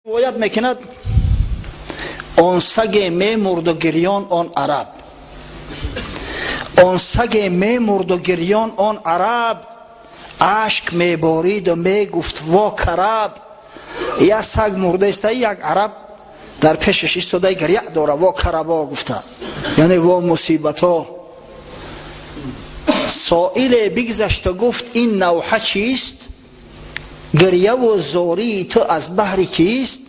Ривоят мекунад: он саге мемурду гирён он араб, он саге мемурду гирён он араб, ашк мебориду мегуфт: «Во караб!» Як саг мурда иста, як араб дар пешаш истода, гиря дора, «Во карабо» гуфта, яъне во мусибатҳо. Соиле бигзашту гуфт: «Ин навҳа чист? Гиряву зории ту аз баҳри кист?»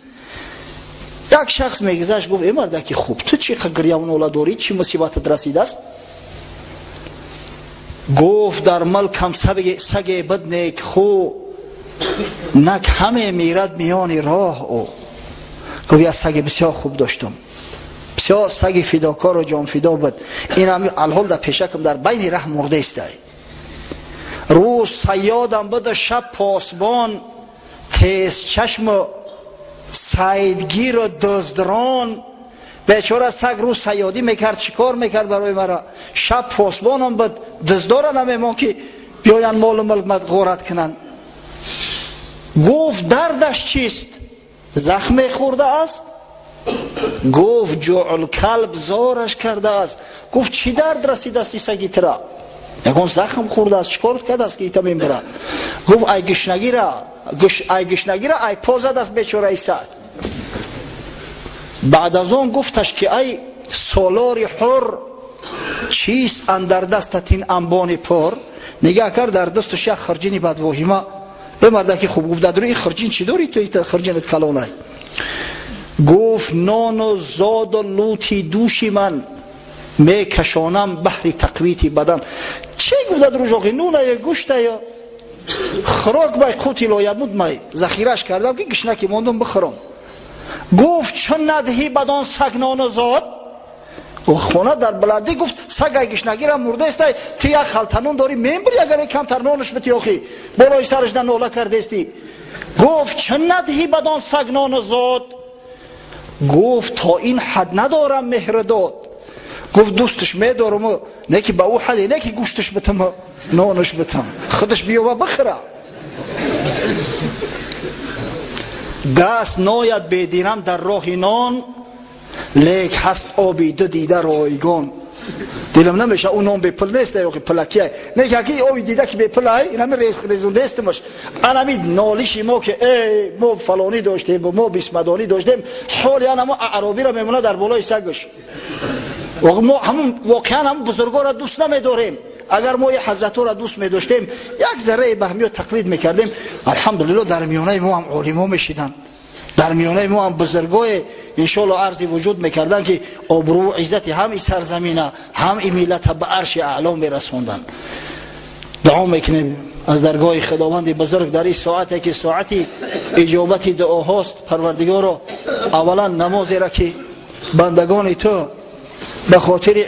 Як шахс мегузашт, гуфт: «Э, мардаки хуб, ту чӣ гиряву нола дорӣ? Чӣ мусибатат расидааст?» Гуфт: «Дар мулкам саге буд некхӯ, нак ҳаме мирад миёни роҳ ӯ». Гуфт: «Як саги бисёр хуб доштам, бисёр саги фидокору ҷонфидо буд. Ин алҳол дар пешакам дар байни раҳ мурда истай. Рӯз сайёдам буда, шаб посбон, тезчашму сайдгиру дуздрон. Бечора саг рӯз сайёдӣ мекард, шикор мекард барои мара, шаб посбонам буд, дуздора намемон, ки биёянд, молу мулк ғорат кунанд». Гуфт: «Дардаш чист? Захме хӯрдааст?» Гуфт: «Ҷуъулкалб зораш кардааст». Гуфт: «Чӣ дард расидааст саги тира? Ягон захм хӯрдааст? Чӣ кор кардааст, ки ита мемира?» Гуфт: Ай гишнагира ай по задааст бечораи саг». Баъд аз он гуфташ, ки: «Ай солори ҳур, чист андар дастат ин анбони пур?» Нигаҳ кард, дар дасташ як хирҷини бадвоҳима. Э, мардаки хуб, гуфт, дар ин хирҷин чӣ дорӣ ту, ита хирҷинат калонай? Гуфт: «Нону зоду лути души ман мекашонам баҳри тақвити бадан». Чӣ гуфта дружоқи? Нунае, гӯштая, хӯрок бай қути лоямуд май захираш кардам, ки гишнаки мондум, бихӯрам. Гуфт: «Чун надиҳӣ бадон саг нону зод?» Хона дар баландӣ, гуфт, саг ай гишнагира мурдаестай, ту як халтанон дорӣ, мембири, агар камтар нонаш бити, охи болои сараш да нола кардестӣ. Гуфт: «Чун надиҳӣ бадон саг нону зод?» Гуфт: «То ин ҳад надорам меҳр дод». Гуфт: «Дӯсташ медорам, не ки ба ӯ ҳаде, не ки гӯшташ битам, нонаш битам, худаш биёва бихӯра». Даст нояд бедирам дар роҳи нон, лек ҳаст оби ду дида ройгон. Дилам намеша, ӯ нон бепул нест, охи пулакия не, яки оби дида ки бепулай, инами резундестимаш. Анами нолиши мо, ки э мо фалонӣ доштем, мо бисмадонӣ доштем, ҳоли анамо аъробиро мемона дар болои сагаш. Мо ҳамун воқеан ҳамун бузургоро дӯст намедорем. Агар мо ҳазратҳоро дӯст медоштем, як зарраи ба ҳамиё тақлид мекардем, алҳамдулилло, дар миёнаи мо ҳам олимо мешиданд, дар миёнаи мо ҳам бузургое иншоалло арзи вуҷуд мекарданд, ки обрӯву иззати ҳам и сарзамина, ҳам и миллата ба арши аъло мерасонданд. Дуо мекунем аз даргоҳи Худованди бузург дар ин соате, ки соати иҷобати дуоҳост. Парвардигоро, аввалан намозеро, ки бандагони ту ба хотири